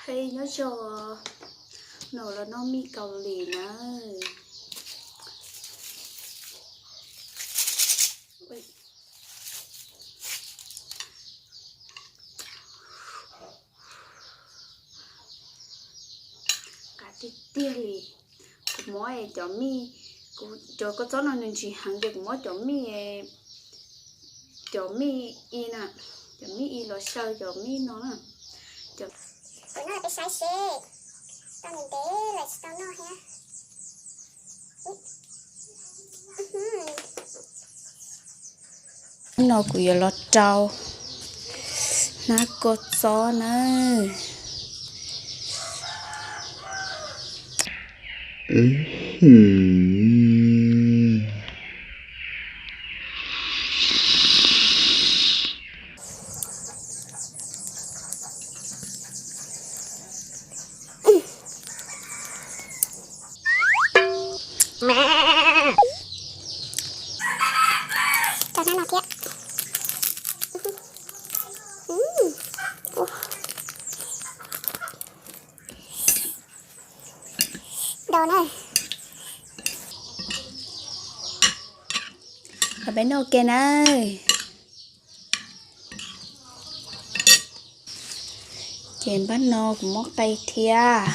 Qe nyob zoo, no los noj mij Kaus Lim nawb. Qab tiag tiag li. Kuv muab cov mij, kuv cov kua txob no nws ntsim heev ces kuv muab cov mij, cov mij i na, cov mij i los xyaw cov mij no na. Kuv noj peb saib seb, tau ntev ntev lawm tsis tau noj thiab. No kuv yuav los rau hnab kua txob nawb. Rau hnab no thiab. Dau na. Los peb noj ua ke na. Ces npaj no kuv muab qe thiab.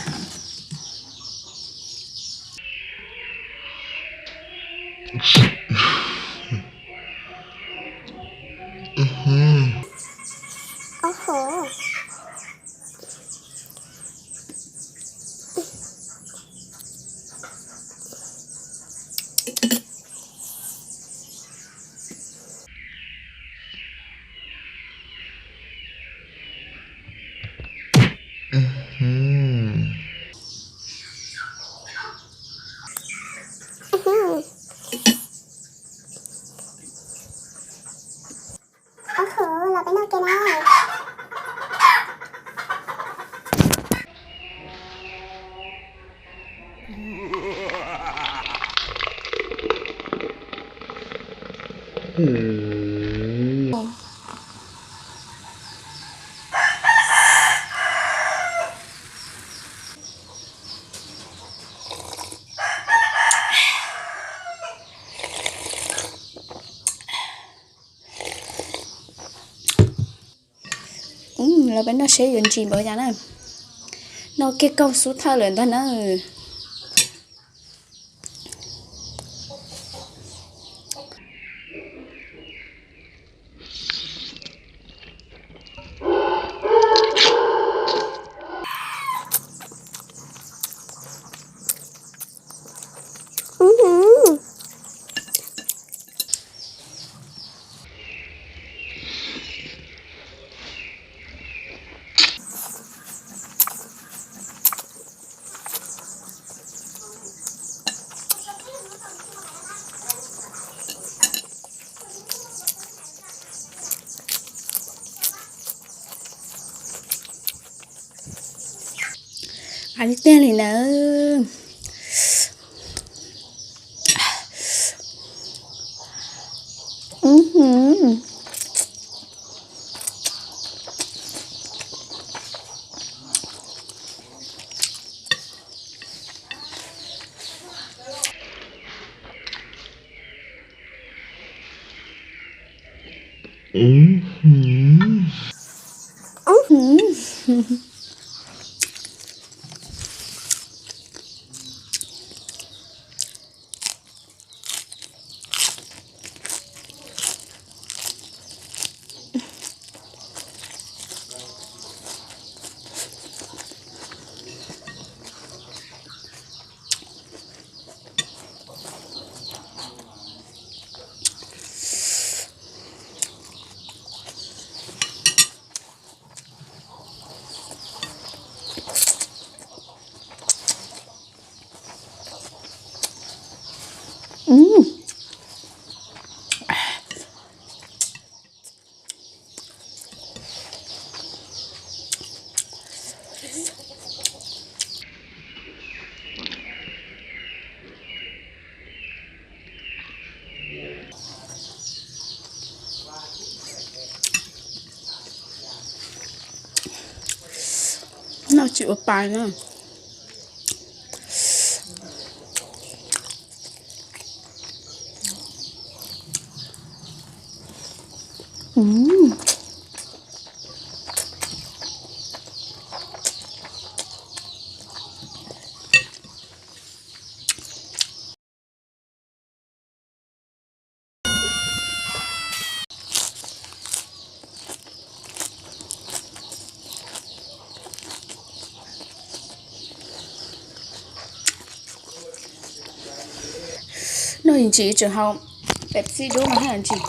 Los peb noj ke na. Los peb noj seb yuav ntsim npaum cas na. Noj kiag kaug xub thawj lawm ntag na. Av tiag tiag li nawb. Noj tsis ua pa na. Noj ntsis tseem haus Pepsi dub no hab ntsis.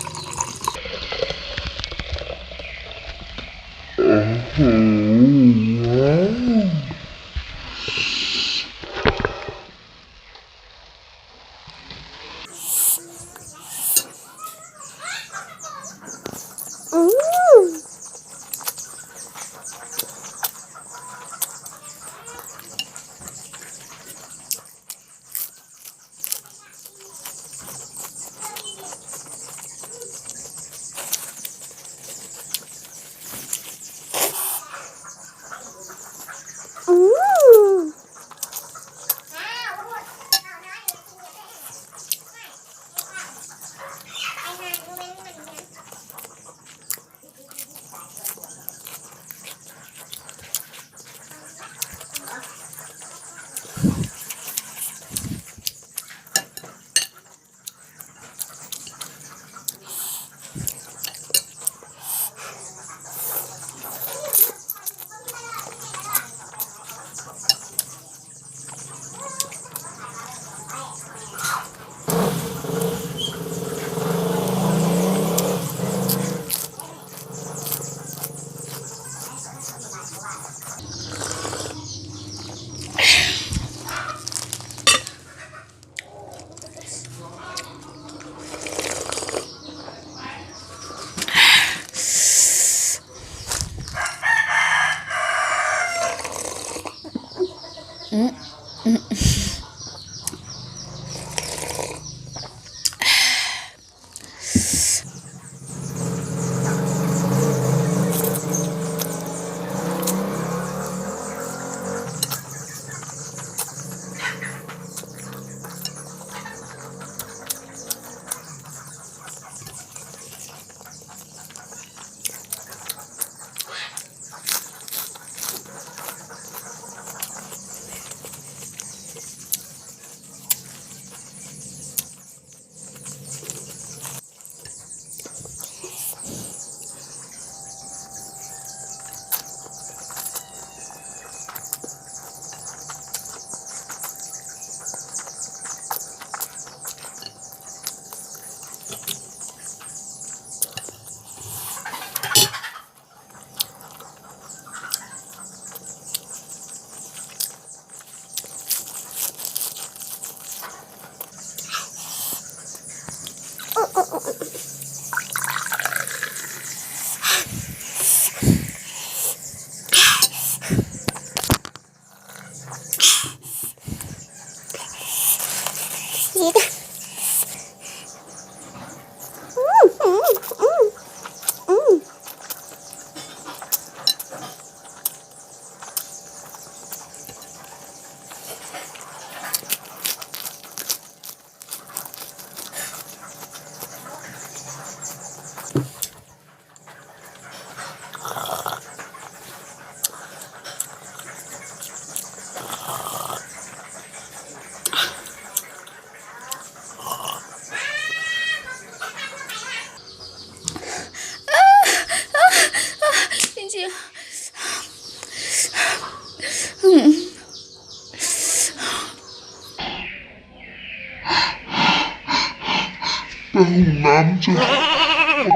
Peb hu nab tso,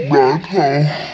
nab thaum